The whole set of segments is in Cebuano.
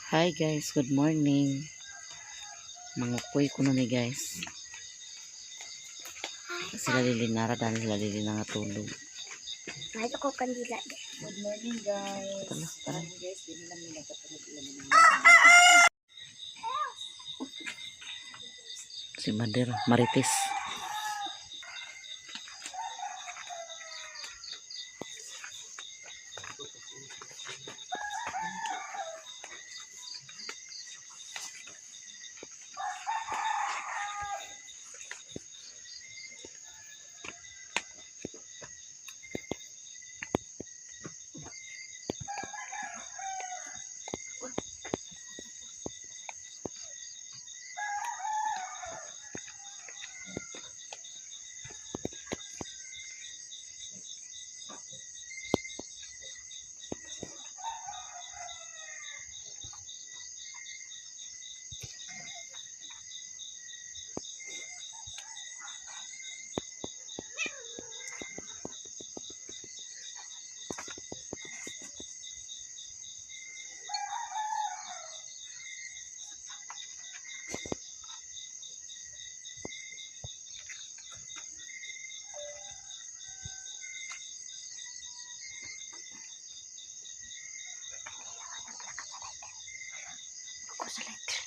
Hi guys, good morning. Mangukoy kuno ni, guys. Sila Lilinara dahil sila Lilina nga tulog. May ko kandila. Good morning, guys. Tara, tara. Morning, guys, di lang nila nagkatulog ilan naman. Si Mader, Marites. Ako sa lighter.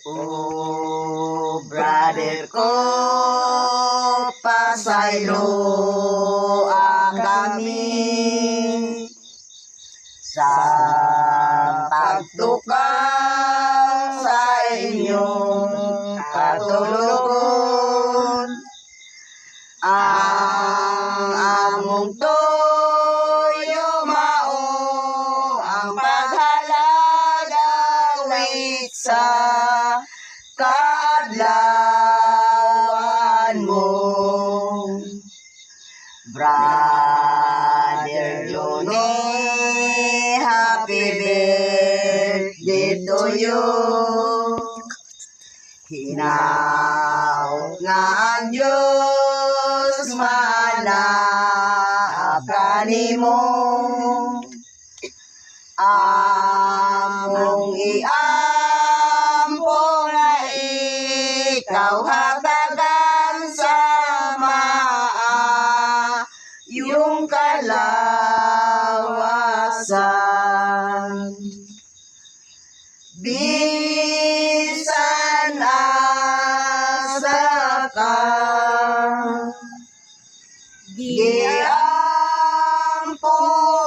Oh, brother ko, pasaylo ang kami sa pagtukang sa inyong katulugon. Ang among toyo mao ang paghaladawit sa kaadlawan mo. Brother Johnny, happy birthday to you. Hinaot nga ang Diyos manaa kanimo. Among iampo nga ikaw hatagan sa maayong kalawasan. Bisan asa ka, giampo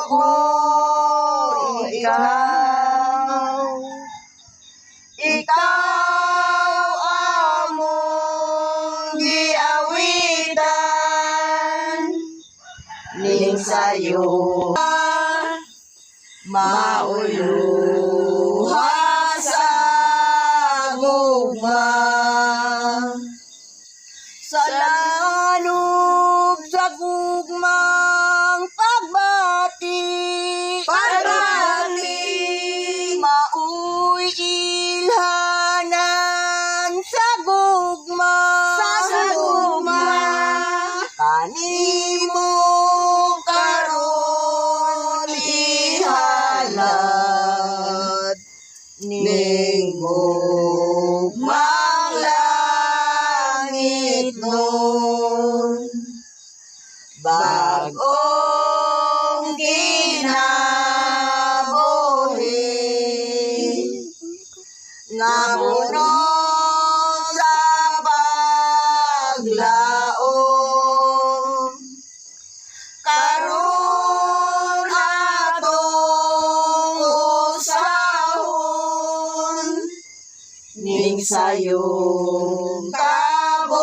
ko ikaw. Ikaw among giawitan ning sayo mauluha sa gugma. Sa lanob sa gugmang pagbati, pagbati, maoy ilhanan sa sayong kabuntagon.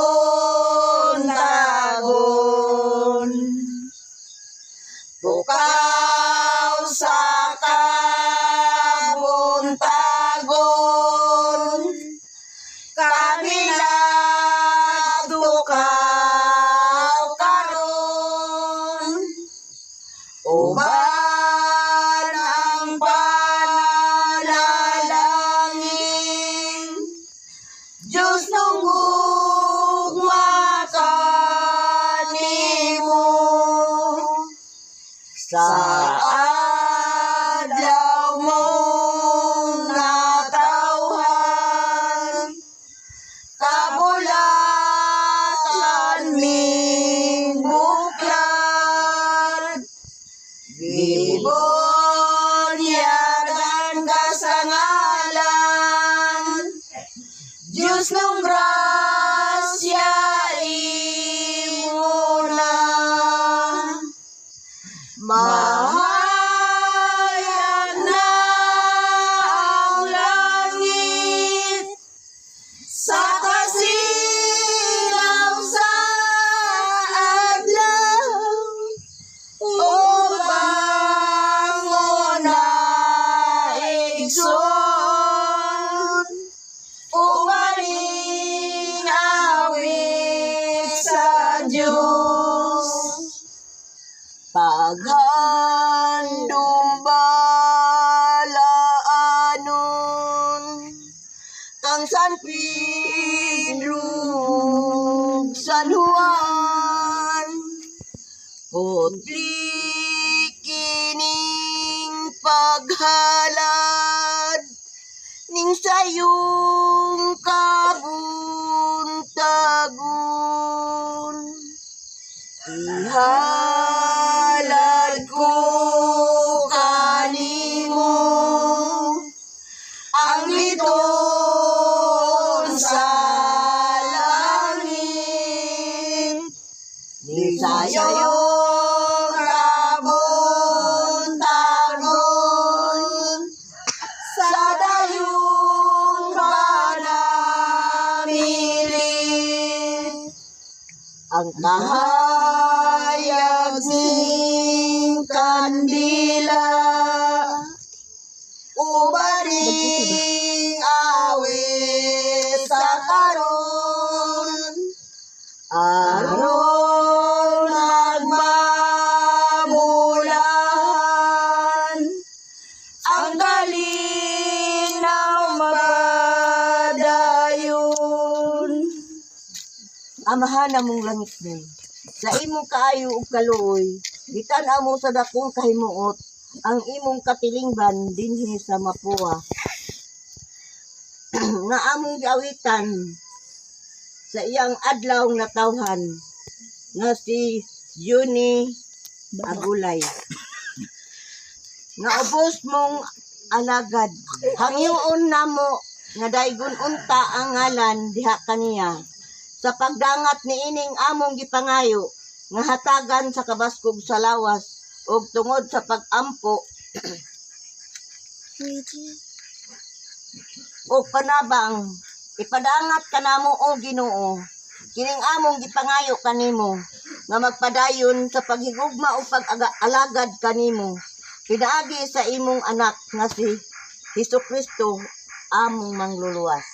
Tukaw sa kabuntagon, kami nagtukaw karon. Uban ang panalangin, Diyos nung gugma kanimo. Sa adlaw mong natawhan, kabulatan ming buklad, gibunyagan ka sa ngalan, Diyos ng grasya imo na. Mahayag na ang langit sa kasilaw sa adlaw upang mo na igsoon umaling awit sa Diyos. Paghandong balaanon kang San Pedro, San Juan, putli kining paghalad ning sayong kabuntagon. Ihalad ko kanimo ang liton sa langit ni sayong kabuntagon sa dayong panamilit ang kahayag ning kandila ubaning awit sa karon aron nagmamulahan ang galing na mapadayon. Amahan namong langit nun. Sa imong kaayo ug kaluoy, gitan-aw mo sa dakong kahimuot ang imong katilingban dinhi sa Mapua nga among giawitan sa iyang adlaw nga tawhan nga si Juni Agulay. Nga ubos mong alagad. Hangyoon namo nga daygon unta ang ngalan diha kaniya sa pagdangat niining among gipangayo nga hatagan sa kabaskog sa lawas ug tungod sa pagampo Luigi. ug panabang. Ipadangat kanamo, o Ginoo, kining among gipangayo kanimo nga magpadayon sa paghigugma ug pag-alagad kanimo pinaagi sa imong anak nga si Hesus Kristo, among mangluluwas.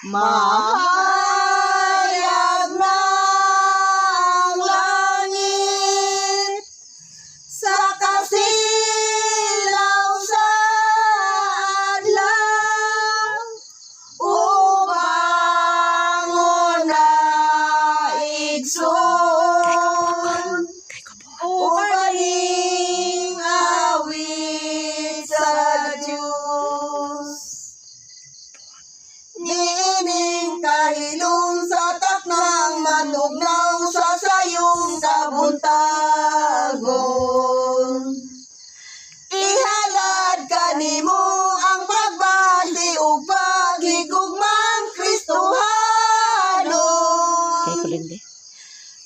Mahayag na ang langit sa kasilaw sa adlaw upang una igsoon upaning awit sa Diyos. Niining kahilom sa taknang matugnaw sa sayong kabuntagon. Ihalad kanimo ang pagbati ug paghigugmang Kristohanon. Kay kulindi.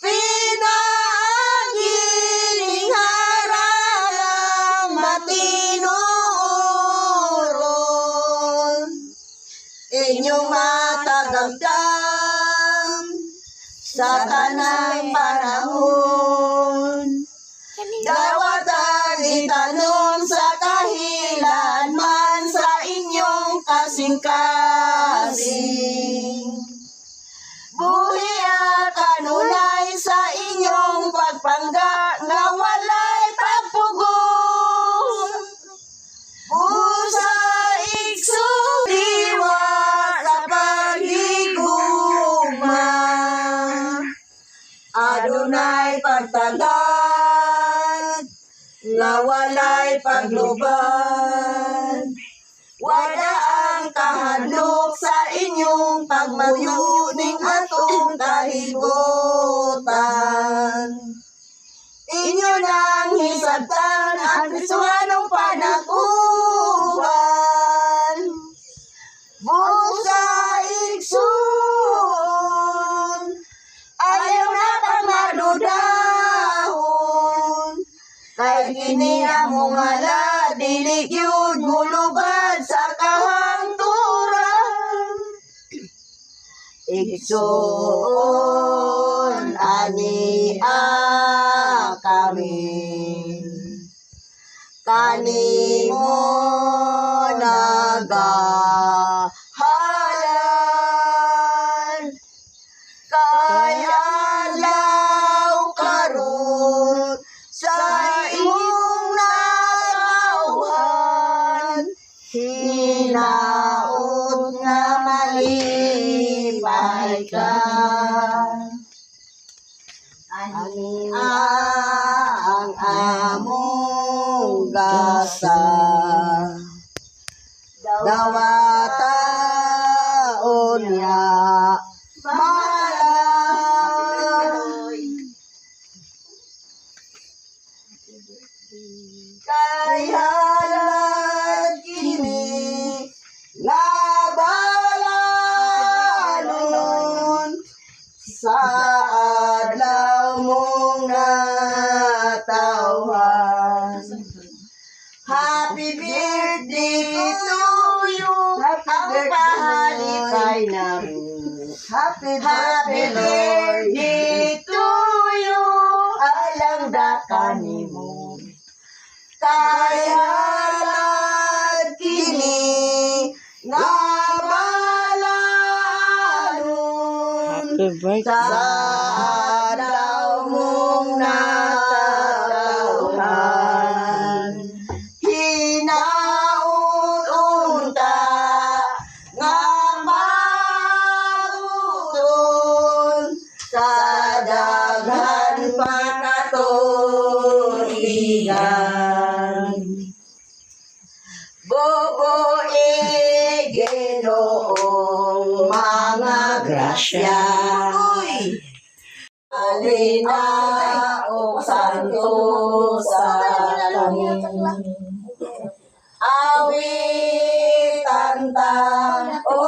Pinaangining harang matinuoron. Inyong matagamtam sa tanang panahon. Dawatan itanom sa kahilanman sa inyong kasing-kasing. Buhi at kanunay sa inyong pagpangga nga walay pagpugong. Busa igsuliwa sa paghigugma. Adunay pagtagad nga walay paglubad. Wala ang kahadlok sa inyong pagmayo ning atong kalibutan. Inyo nang hisabtan ang Kristohanong panaguan. Busa igsoon, ayaw na pagmadudahon. Kay kini among ala, dili gyud mulubad sa kahangturan. Igsoon ani kami kanimo nagahalan kay adlaw karon sa imong natawhan, hinaot nga malipay ka. Ani ang among gasa, dawata unya malam. Kay halad kini nga balanon sa adlaw mong natawhan. Happy birthday to you. Ang pahalipay namin. Happy birthday to you. Alang daka nimo. Kay halad kini nga balanon Happy birthday. sa adlaw mong natawhan. Hinaot unta nga mabuton sa daghan pa katuigan. Bubuhi Ginoong mga grasya. Alina o santo sa kami. Awitan ta, o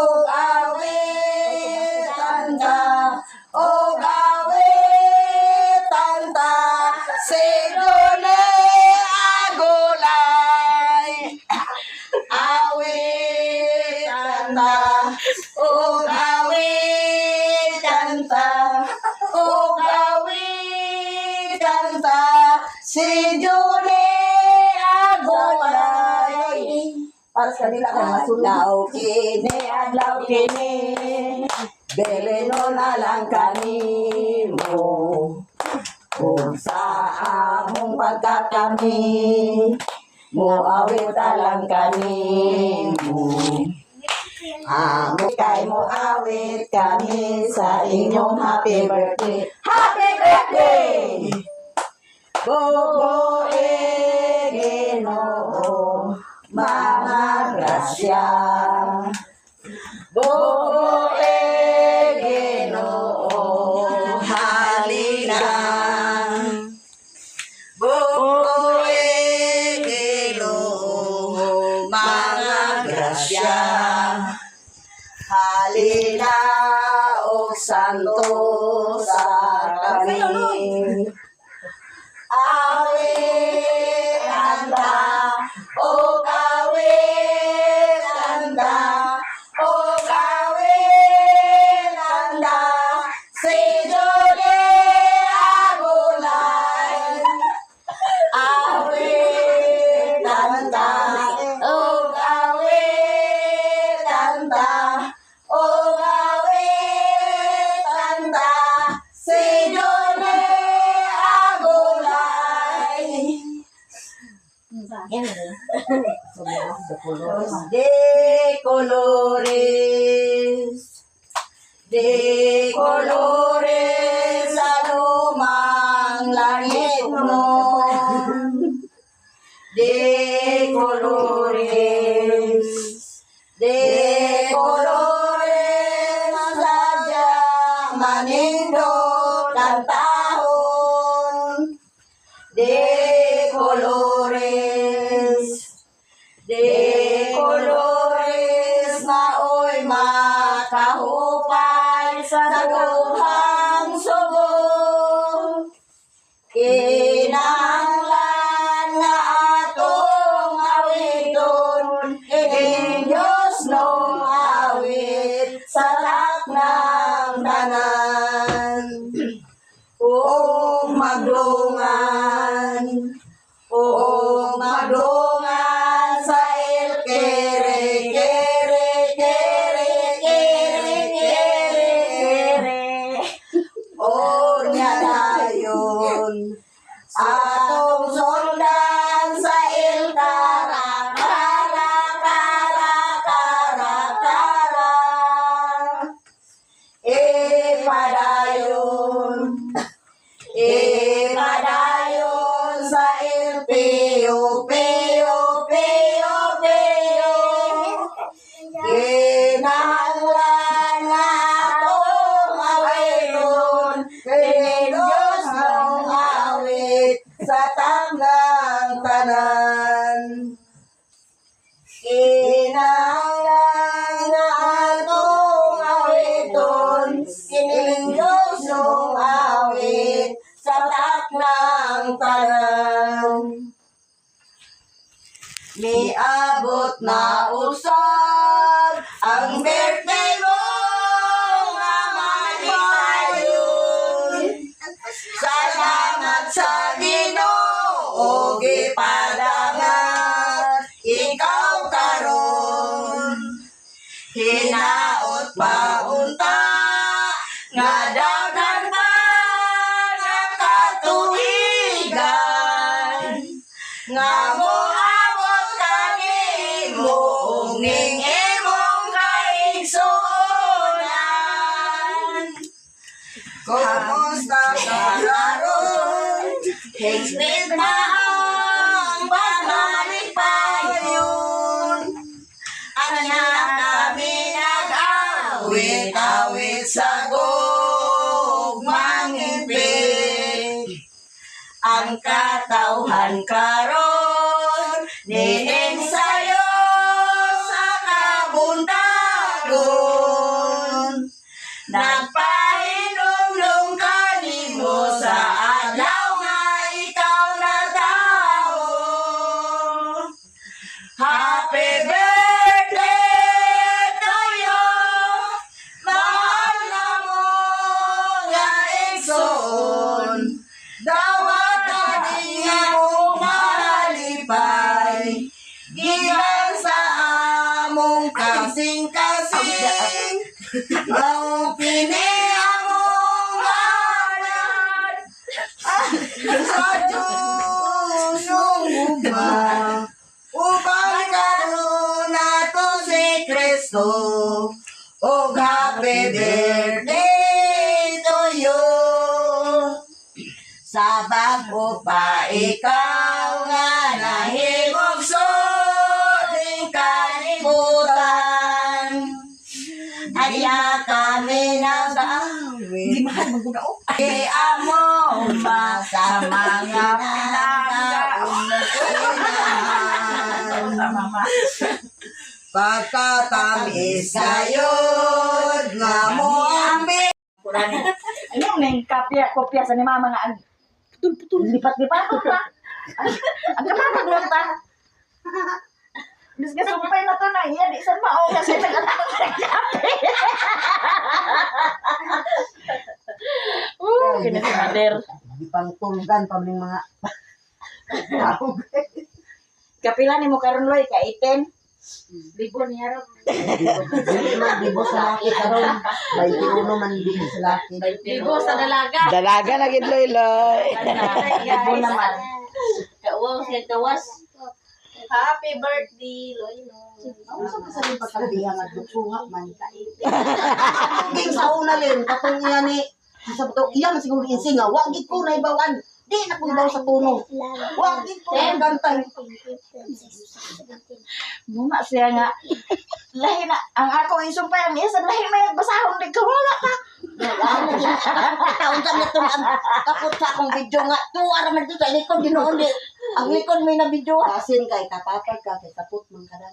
awitan ta, o awitan ta, si Dole Agulay. Awitan ta, o awitan ta, o awitan ta, si Dole Agulay. Para sa kanila kay masunod. Adlaw kini, adlaw kini, Beleno na lang kanimo. Kung sa among pagkakami, moawit lang kanimo. Amo kay mo awit kami sa inyong happy birthday. Happy birthday! Bobo Ginoo, mga grasya. Bobo Ginoo, halina. Bobo Ginoo, mga grasya. Halina og santo sa kami. Awit anta, og awit anta, og awit. Los de colores, de colores sa lumang langit mo. De colores, de colores sadya manindot ang taon. De colores, de colores maoy makahupay sa duhang subo. Kinahanglan nga atong awiton, kining Diyos nung awit sa ng tanan. Ug magdungan, ug magdungan sa il kere kere kere kere kere kere. O niya dayon atong sundan sa il kara kara kara kara kara. Ipadayon, ipadayon sa il piyo piyo piyo piyo. Kinahanglan nga atong awiton, kining Diyos mong awit sa tangang tanan. Kinahanglan nga atong awiton, kining Diyos mong awit sa taknang tanan. Miabot na usab ang birthday mo nga malipayon. Salamat sa Ginoo gipadangat ikaw karon. Hinaot pa unta nga daghan pa nga katuigan nga moabot kanimo ug ning imong kaigsuonan. Kumusta ka karon? Higpit na ang pamalipayon. Anak kami nag-awit-awit sa gugmang ipit. Ang katawhan karon nining sayo sa kabuntagon. Nagpahinumdum kanimo sa adlaw nga ikaw natawo. Happy birthday to you. Mahal na mo nga igsoon. Dawat na mo malipay. Gikan sa among kasing-kasing. Ang kini among alad sa Diyos nung ugma. Upang karon nato si Kristo. Og happy birthday to you. Sa bago pa ikaw nga nahimog ning kalibutan. Adya kami nag-awit. Di amo pa sa mga pinagaunahan. Pagkatamis gayod nga mo ambi. Ano nang kopya kopya sa ni mama nga ang putol-putol lipat-lipat pa. Ang kapatag lang ta. Bis ka sumpay na to na iya di san mao kasi nag-anak sa kape. Kini si Mader. Di pang tunggan pa mga tao. Kapila nimo karon loy ka 18. Libo niya ron. Dili man bibo sa laki karon. 21 man bibo sa laki. Libo sa dalaga. Dalaga na gid loy loy. Libo naman. Kauwaw siya gawas. Happy birthday, Loy. Ano sa kasaling pagkalbiha nga duksuha man. Tuging sa una lin, katong iya ni sa to, iya man siguro insi nga wa gid ko naibawan. Di na ko ibaw sa tono. Wa gid ko kantay. Muna siya nga. Lahi na, ang ako isumpay ang isa, lahi may nagbasahon, di ka wala ka. Taon sa na itong ang kapot sa akong video nga. Tuwa raman dito sa likod, ginoon di. Ang likod may na video. Asin kay kapatay ka, kay kapot man ka na.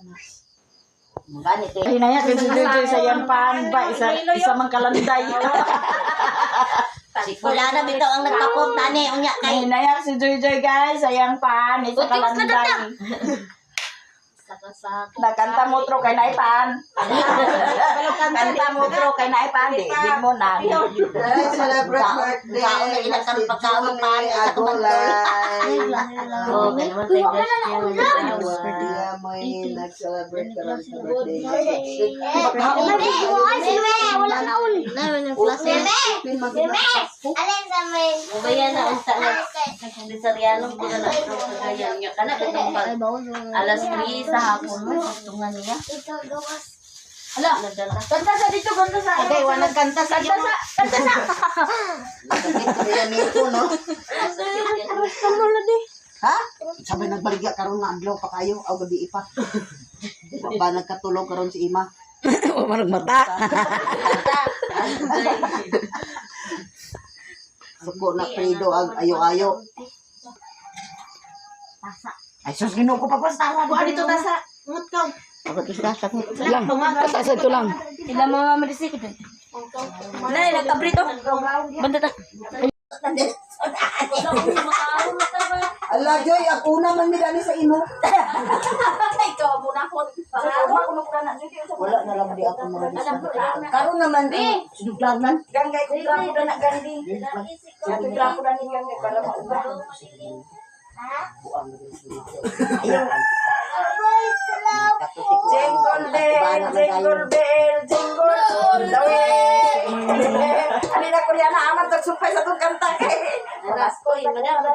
Ganit eh. Lahi na yan, kasi Joy sa yampan ba, isa, isa mang kalanday. Wala na bitaw ang nagkapot tani unya kay Lahi na yan, si Joy Joy guys, sa yampan, isa kalanday. Nakanta mo tro kay naipan. Kanta mo tro kay naipan, di mo na. Celebrate birthday. Kaon na ilang karon pagkaon pa ni sa kabantol. Oh, Uy, wala na ulam. May nag-celebrate karon sa birthday. Wala na ulam. Bebe! Bebe! Alin sa may... Ubaya na unta na Cesariano ko na lang itong kagayan niya. Kana katong pag alas 3 sa hapon mo, tungan niya. Ikaw gawas. Ala, nadala. Kanta sa dito, kanta sa. Okay, wala kanta sa Kanta sa, kanta sa. Kaya nito no. Ha? Sabay nagbaligya karon nga adlaw pa kayo aw gabi pa. Wa ba nagkatulog karon si Ima? Wa man mata. Suko na Fredo ang ayo-ayo. Ay sus, Ginoo ko pagpastara. Buha dito ta sa. Ngut ka. Lang, kanta sa ito lang. Ila mga marisik. Nay, nagkabrito. Banda ta. Ala Joy, ang una man mi dani sa imo. Ikaw muna ko. Wala Wala na lang di ako mga Karon naman ang sinuglanan. Ganggay ko trapo na na gandi. Ato trapo na ni ganggay para mauba. Jingle bell, jingle bell, jingle all the way. Ani na kuya na aman tag sumpay sa tong kanta kay. Alas ko, madala.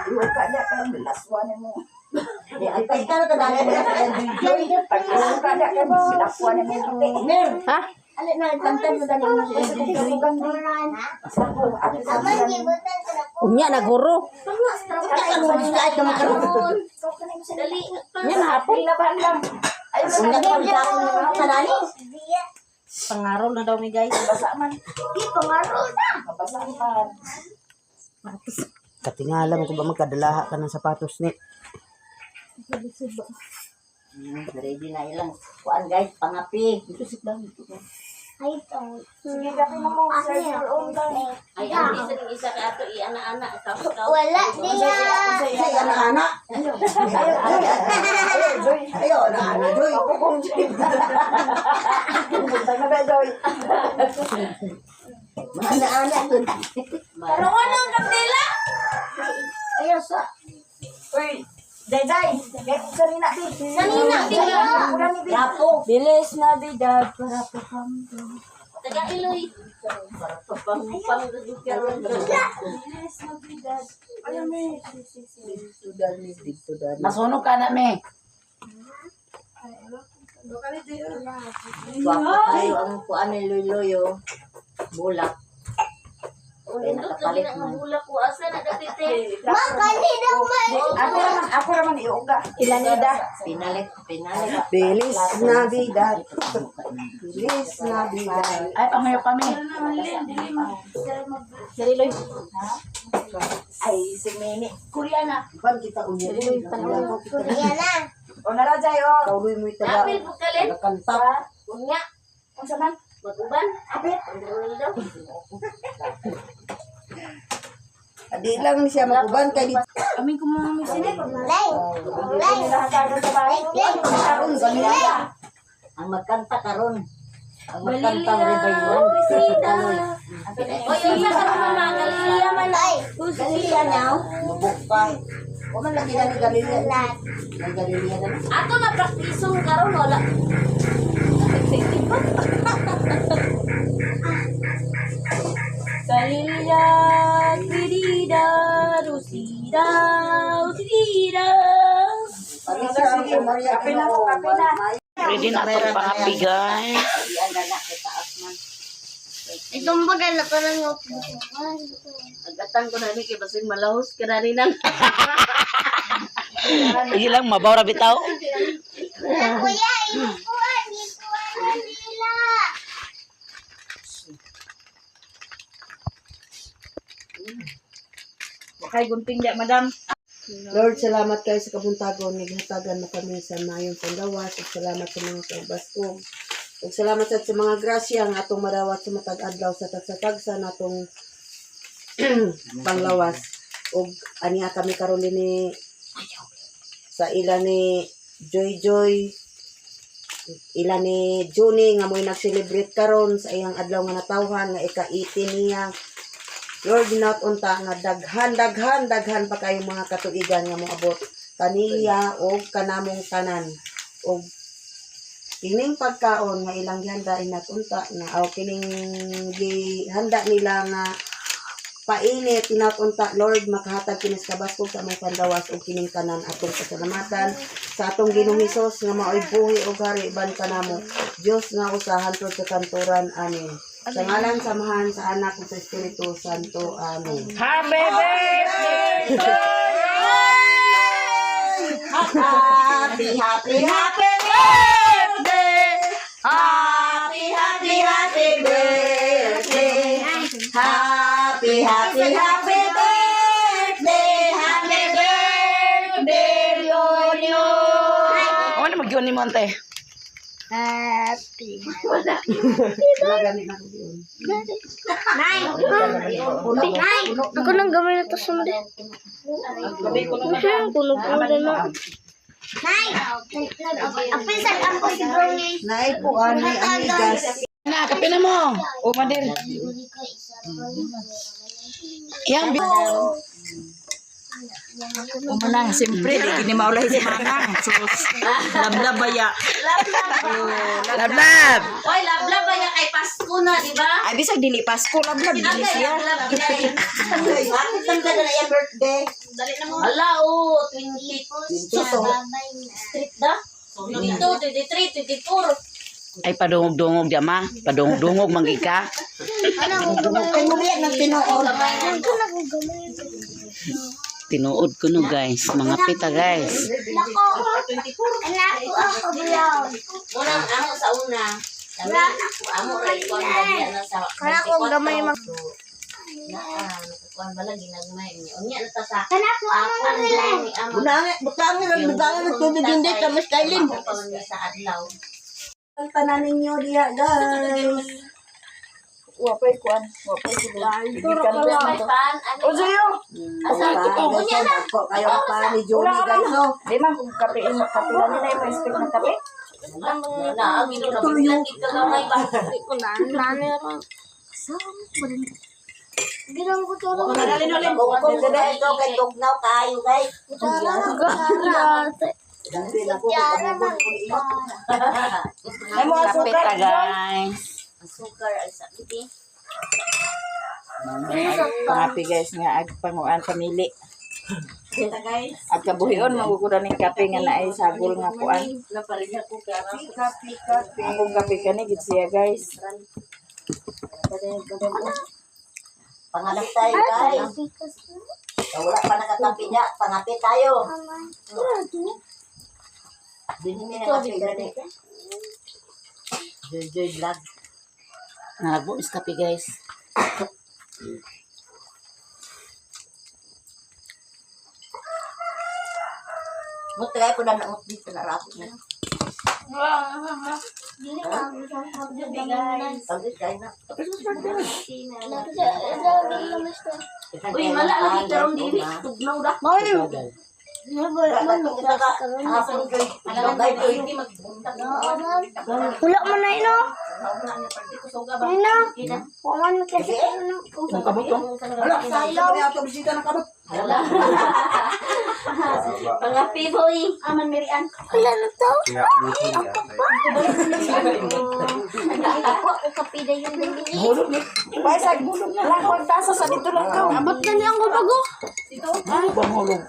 Lupa na ka laswa nimo. Ay, ikaw na dani Joy. Paglupa na ka laswa nimo. Ner. Ha? Alin na kanta mo dani mo si Aman, gibutan sa dako. Unya na guro. Kahit naman karon. Dali. Unya na hapon. Pinabahan lang. Ay, Unya ka mo sa dani. Diya. Pangarol na daw mi guys. Basa man. Di, pangaro na. Mabasa man. Katingala mo ko ba magkadalaha ka ng sapatos ni? Ready na ilang kuan guys, pangapi. Ito sit lang ito. Ay, ito. Sige, gabi na mo. Ano Sir, yan? your own lang. Ay, ang isa ng isa ka ato iana-ana. Ikaw. Wala diya. Ay, ana-ana. Ayo, Joy. Ayo, ana-ana, Joy. Ako kong Joy. Punta na ba, Joy? Ana-ana dun. Pero walang kandila. Ayo sa. Uy, Jay, Jay. Gay, sanina, di. Sanina, di. Rapo. Bilis na bidad para pam. Taga Iloy. Pang pang Bilis na bidad. Ayaw, may. Dito dani, dito dani. Masunog ka na me. Gwapo kayo ang kuan ni Loy Loy oh. Bulak. Nindot lagi na ang bulak ko. Asa na katite? Ma, kani daw man. Ako raman iuga. Ilanida. Pinalit, pinalit. Bilis na bidad. Bilis na bidad. Ay, pangayo kami. Ay, si Mimi. Koreana. Ban kita unya. Diya na. O nara, Jay, o. Kauloy mo itaga. Apil po kalin. Kanta. Unya. Unsa man? Mag-uban. Apit. Pangrulo daw. Di lang siya maguban kay di Lay. Lay. Nahatagan sa bahay. Lay. karon ganyan. Ang magkanta karon. Ang magkanta revival. Oy, unsa ka mama? Galilea man. Ay. Galilea niya. Lubok pa. Wa man lagi na ni Galilea. May Galilea na. Ato na praktisong karon wala. Galilea, querida, Rusida, Kape na. Ready na itong pangapi, guys. Itong bagay na parang Agatan ko na ni kay basin malahos ka na rin ang. Sige lang, mabaw ra bitaw. Kuya, ibukuan, ibukuan na nila. Wakay gunting di, madam. Lord, salamat kayo sa kabuntagon. Naghatagan mo kami sa mayong panggawas. Ug salamat sa mga kaubaskog. Ug salamat sa mga grasya nga atong madawat sa matag adlaw sa tagsa-tagsa natong panglawas. Ug aniya kami karon dinhi sa ila ni Joy Joy, ila ni Juni nga mo'y nag-celebrate karon sa iyang adlaw nga natawhan nga ika-18 niya. Lord, not unta nga daghan, daghan, daghan pa kayong mga katuigan nga moabot kaniya o kanamong tanan og kining pagkaon nga ilang gihanda inat unta nga aw kining gihanda nila nga painit inat unta, Lord, makahatag kini sa kabaskog sa among pandawas og kining tanan atong pasalamatan sa atong Ginoong Hesus nga maoy buhi og hari ban kanamo, Dios nga usa hantod sa kanturan. Amen. Sa ngalan sa Amahan, sa Anak ug sa Espiritu Santo. Amen. Happy birthday to you! Happy, happy, happy birthday! Happy, happy, happy birthday! Happy, happy, happy birthday! Happy birthday, Leonio! Ano magyun ni Monte? Happy. Wala gani na ko yun. Nay! Nay! Ako nang gamay na to sa mga. Kuno po na. Nay! Apisan ako si Brownie. Naay po ani amigas. Na, kape na mo. O, madir. Yang O manang, siyempre, di kini maulay si Manang. Sus, lablabaya. Lablab. Oy, lablab ba ya kay Pasko na, di ba? Ay, bisag dili Pasko, lablab dili Agay, siya. lablab ginay. Happy tangga na iya birthday. Ala, oh, 20 street da. 22, 23, 24. Ay padungog-dungog di ma. Padungog-dungog manggig ka. Ay, mubiyak ng tinuod. Tinuod ko no guys, mga pita guys. Nako! Anak ko ako brown. Unang amo sa una. Kami, amo ra ikuan ba na sa Kaya ko gamay mag- Naa, kuan bala ginagmay niya. Unya na ta sa Anak ko ang ako mga nila. ni amo. Bunangin, butangin, butangin ng tubig hindi, tamas kailin. Ako pa man sa adlaw. Ang tanan ninyo diha guys. Wapay kuan, wapay kuan. May pan, ano? O, Joyo! Asa ko na. Kayo pa ni Johnny guys oh. Di man, kung kape, kape lang nila, yung expect ng kape. Na, ang ino na biglang ikagamay ba? Ginang ko to. Kung ito kay tugnaw kayo guys. Dami na ko kung Ay mo Kape asukar. ta guys. Asukar ay sa iti. Pangapi guys nga ag panguan pamili. Ag kabuhion magukuran ning kape nga naay sagol nga kuan. Na pa rin ako kaya Kape, kape. Akong kape kani gid siya guys. Pangalap tayo guys. Wala pa nakatapi niya, pangapi tayo. Dinhin na kape gani. Joy Joy Vlog. Nalagbo is kape guys. Mutray ko na naot dito na rapot na. Pagod kayo na. Uy, mala lagi karong dili tugnaw da. Wala man na ino. Ino. Wala man kasi ano. Ang kabot oh. Wala, sa ni ato bisita ng kabot. Pangapi boy. Aman merian. Wala na to. Ako ako kape na yun. Paisag lang kung tasa sa dito lang ka. Abot na niya ang bago. Hulog.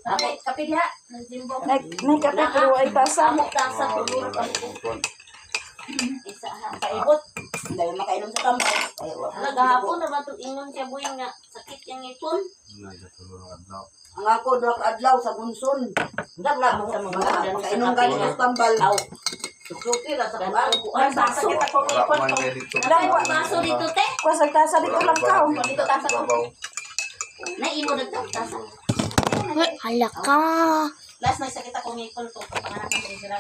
Kape, kape diha. Nagsimbo. Nay, nay kape pero ay tasa. Amo tasa tulog ako. Isa ha. Paibot. Dahil makainom sa tambal. Ay, wa. Nagahapon na ba itong ingon siya buhay nga sakit yung ipon? Ang ako duha ka adlaw sa gunson. Ndam na sa mga Makainom gani sa tambal. Aw. Suksuki ra sa kuan. Ganang kuan baso. Lang Baso dito te. kwa sa tasa dito lang ka. Dito tasa ko. Naimo dito tasa. Hala ka. Last night sakit akong ngipon to. Panganak ko sila.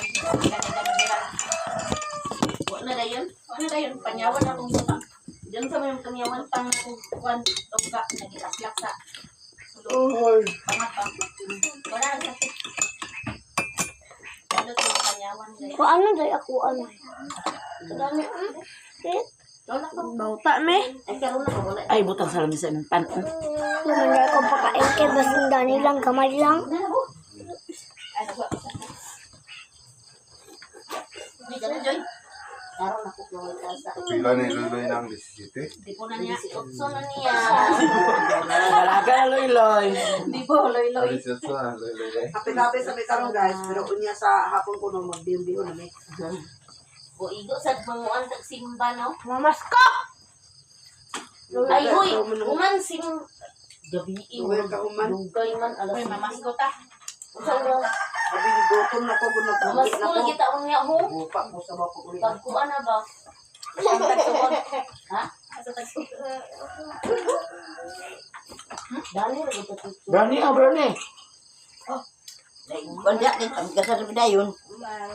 Wa na dayon. Ano dayon, panyawan akong butang. Diyan sa may panyawan. Pang kuan tungga nagitaslak sa sulod. Pangat pa. Wala ang sakit. Ano to panyawan dayon. Kung ano day ako ano. Dami eh. Wala ko. Bauta me. Ay karon na ko wala. Ay, butang sa lamisa ng pan. Oh. Naman na ako pakain kay basin dani lang kamay lang. Ano ba? Di ka na Joy. Karon ako ko tasa. Pila ni Luloy ng 17? Di po na niya. 18 na niya. Dalaga na, Loy-Loy. Di po loy-loy. 18 na, Luloy eh. Kape-kape sa may karon guys, pero unya sa hapon ko nung magdiyon-diyon na may. O igo sad manguan tag simba no. Mamasko! Ay hoy, uman sim gabi Luoy ka human. Dugay man alas. Uy, mamasko ta. Unsa oras? Abi gutom na ko gunog na Mamasko ko. lagi taon niya ho. Gupa ko sa bako uli. Pagkuan na ba? Ang tagsuod. Ha? Asa tagsuod? Dali ra gud to. Brownie, oh, brownie. Kuan diya kay kami kasar dayon.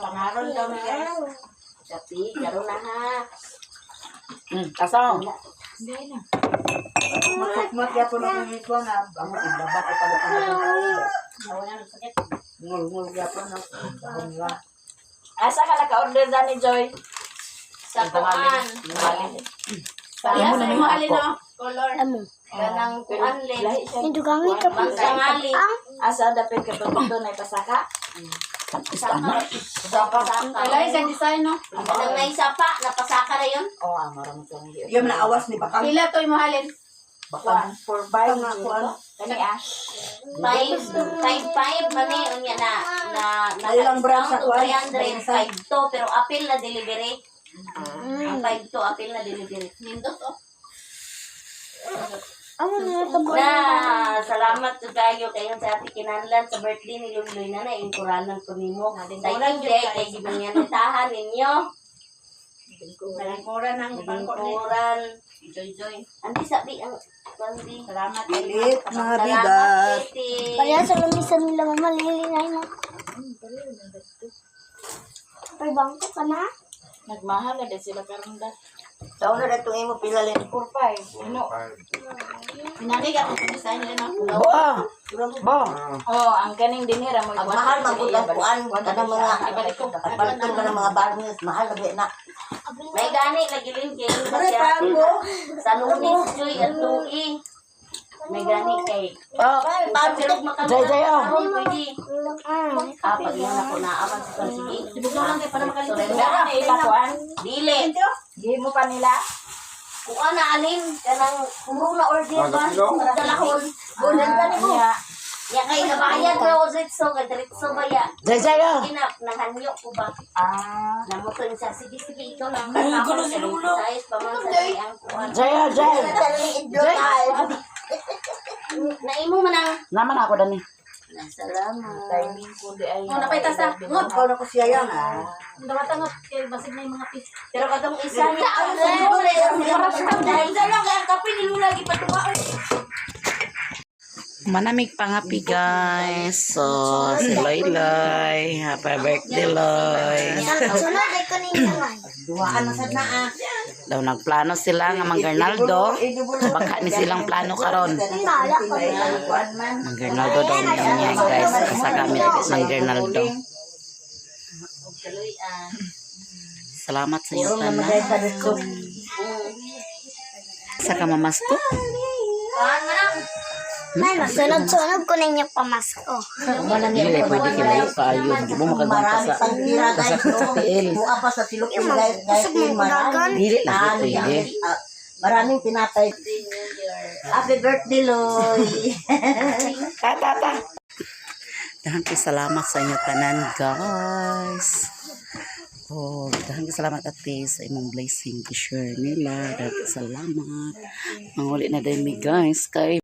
Pangaron daw niya. Kapi, karon na ha. Tasa. Hindi na. Matukmat yapon ako ng ito na ang ilaba ko pala ko. Wala nang sakit. Ngul-ngul yapon na. Bunga. Asa ka naka-order dani Joy? Sa kuan. Sa Imo na Mo may alin ako. no? Color. Amo. kanang kuan le. Hindi kami kapag Bangsangali. ang Asa dapit ka dito nay pasaka? Tama. Pasaka. Kalay sa design no. Kanang naisa pa, napasaka na yun. Oh, ah, marami siyang di. Yung naawas ni Bakang. Pila to imo halin? Bakang. 1 4 5 Nga, kuan. Kani ah. 5 5 5 man eh unya na na na Ay, lang bra sa kuan. 300 5 to pero apil na delivery. Ang 5 to apil na delivery. Nindot oh. amo na tabo. Na salamat jud kayo kayo sa ati kinanlan sa birthday ni Luloy na na inkuranan ko nimo. Thank you day kay gimanyanitahan ninyo. Nalingkuran ang pangko ni Lingkuran. Joy Joy. Andi sabi ang kundi. Salamat. Pilit mga Salamat bigat. Kitty. Pareha sa lamisa nila mama lili na ina. May bangko ka na? Nagmahal na din sila karon da. Sa una na itong imo pila lin. 4 5. Ano? Minangig ako sa design nila no. Bo. Bo. Oh, ang kaning dinira mo. Ang mahal man gud ang kuan kanang mga paliton ka ng mga barnis, mahal na ba na. May gani lagi rin kay Pare pa mo. Sa lunes Joy at Tuig. May gani kay Oh. Pero makamit Jay, Jay, oh. karon pwede. Ah, Ah, pag yan ako naaman sa sige. Sibugno lang kay para makalimot. Daan na ila kuan. Dili. Gihimo pa nila. Kuha na alin kanang puro na order ba? Ah, Dalahon. Golden ka nimo. Nya. Ya kay nabayad na o dritso kay dritso ba ya? Jay, Jay, oh. Kinap nahanyo ko ba? Ah. Namuton siya sige sige ikaw lang. Ay, gulo si Lolo. Size pa man sa ang kuan. Jay, oh, Jay. Jay. Naimo man ang Naman ako dani. Salamat. Timing ko di ay. Oh, napay tasa. Ngot. Ikaw na ko siya yan ah. Dawatan ngot kay basig na yung mga pis. Pero katong isa niya ang Manamig pangapi guys. So, si Loy Loy. Happy birthday, Loy. Sunod ay ko ninyo man. Duhaan na sad na ah. Daw nagplano sila nga Manggernaldo. Baka ni silang plano karon. Nala ko na. Manggernaldo daw niya niya guys. Kasagamit Manggernaldo. Salamat sa inyo tanan. Sa kamamasko. Kuan man ang May masunod-sunod ko ninyo pamasko. Dili pwede kilayo kaayo. Hindi mo makaganta Marami sa pang tira guys. kasakit sa no? tiil. Buka pa sa silok yung guys, guys, Usog mo marami. Dili lagi pwede. Ah, maraming tinatay. Happy birthday, Loy. Ta ta ta. Daghang kay salamat sa inyo tanan, guys. Oh, daghang kay salamat, ate, sa imong blessing i-share nila. Daghang kay salamat. Manguli na din mi, guys, kay